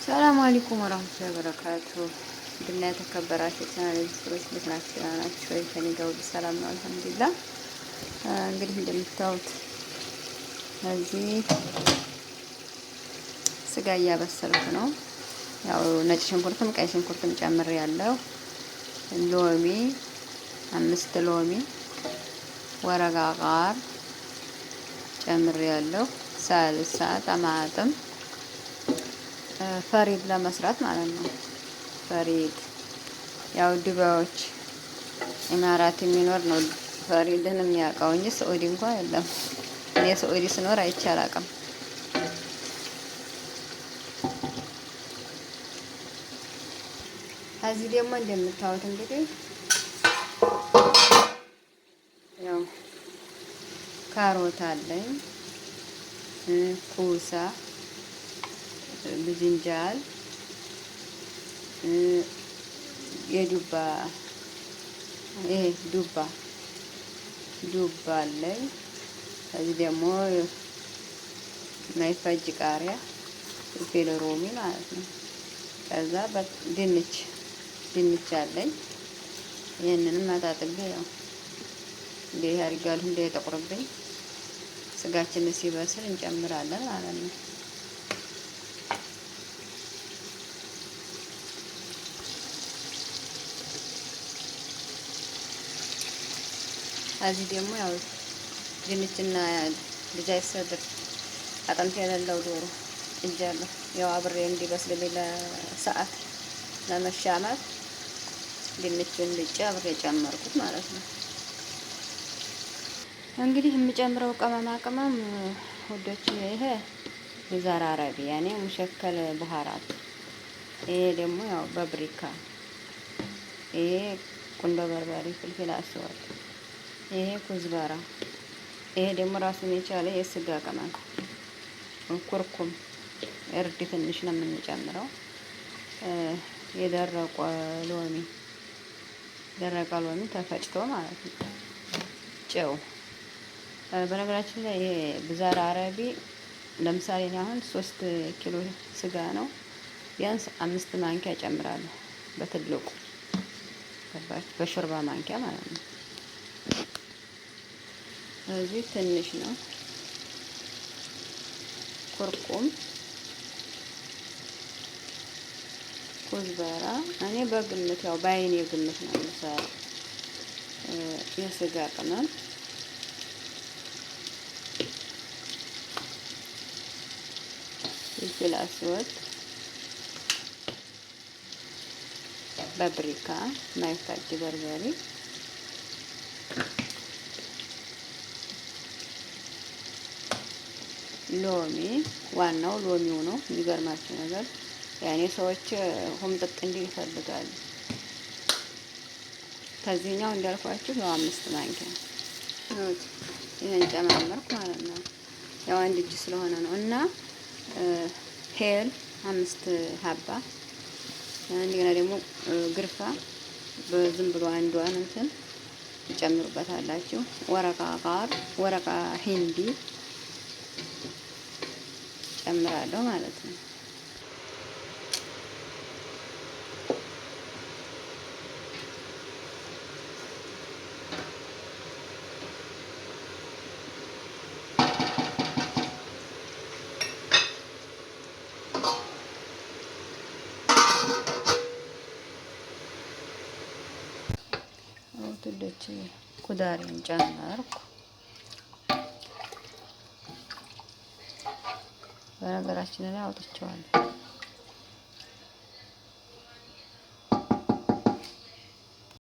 ሰላም አለይኩም ወራህመቱላሂ ወበረካቱ። ድና የተከበራችሁ ቻናል ቤተሰቦች እንዴት ናችሁ? ደህና ናችሁ ወይ? ከእኔ ጋር ሁሉ ሰላም ነው አልሐምዱሊላህ። እንግዲህ እንደምታዩት እዚህ ስጋ እያበሰልኩ ነው። ያው ነጭ ሽንኩርትም ቀይ ሽንኩርትም ጨምሬ ያለው ሎሚ 5 ሎሚ ورق غار ጨምሬ ያለው ሳልሳ طماطم ፈሪድ ለመስራት ማለት ነው። ፈሪድ ያው ዱባዮች ኢማራት የሚኖር ነው ፈሪድን የሚያውቀው እንጂ ስዑዲ እንኳን የለም። እኔ ስዑዲ ስኖር አይቼ አላውቅም። እዚህ ደግሞ እንደምታዩት እንግዲህ ያው ካሮት አለኝ፣ ኩሳ፣ ብዝንጃል፣ የዱባ ይሄ ዱባ ዱባ አለኝ። እዚህ ደግሞ የማይፈጅ ቃሪያ فلفل رومي ማለት ነው። ከዛ ድንች ድንች አለኝ። ይህንንም አጣጥቤ ያው እንዲህ አድርጋለሁ እንዳይጠቁርብኝ። ስጋችን ሲበስል እንጨምራለን ማለት ነው። እዚህ ደግሞ ያው ድንችና دجاج صدر አጥንት የሌለው ዶሮ ጥጃለሁ። ያው አብሬ እንዲበስልልኝ ለሰዓት ለመሻማት ድንቹን ልጬ አብሬ ጨመርኩት ማለት ነው። እንግዲህ የምጨምረው ቅመማ ቅመም ውዶች፣ ይሄ بزار عربي ያኔ مشكل بهارات፣ ይሄ ደግሞ ያው በብሪካ፣ ይሄ ቁንዶ በርበሬ፣ فلفل أسود፣ ይሄ كزبرة፣ ይሄ ደግሞ ራሱን የቻለ የስጋ ቅመም ኩርኩም፣ እርድ ትንሽ ነው የምንጨምረው። የደረቀ ሎሚ ደረቀ ሎሚ ተፈጭቶ ማለት ነው። ጨው። በነገራችን ላይ ይሄ ብዛር አረቢ ለምሳሌ እኔ አሁን 3 ኪሎ ስጋ ነው፣ ቢያንስ 5 ማንኪያ ጨምራለሁ። በትልቁ ገባች፣ በሾርባ ማንኪያ ማለት ነው። እዚህ ትንሽ ነው ኩርኩም፣ ኩዝበራ። እኔ በግምት ያው በአይኔ ግምት ነው የምሰራው። የስጋ ቅመም فلفل أسود፣ በብሪካ ማይፋጅ በርበሬ፣ ሎሚ። ዋናው ሎሚው ነው። የሚገርማችሁ ነገር ያኔ ሰዎች ሆምጠጥ እንዲል ይፈልጋሉ። ከዚህኛው እንዳልኳችሁ ያው 5 ማንኪያ ይሄን ጨማመርኩ ማለት ነው። ያው አንድ እጅ ስለሆነ ነው። እና هيل 5 حبة፣ እንደገና ደግሞ قرفة በዝም ብሎ አንዷን እንትን ትጨምሩበታላችሁ። ورق غار ورق هندي ጨምራለሁ ማለት ነው። ውዶች ኩዳሬን ጨመርኩ። በነገራችን ላይ አውጥቼዋለሁ።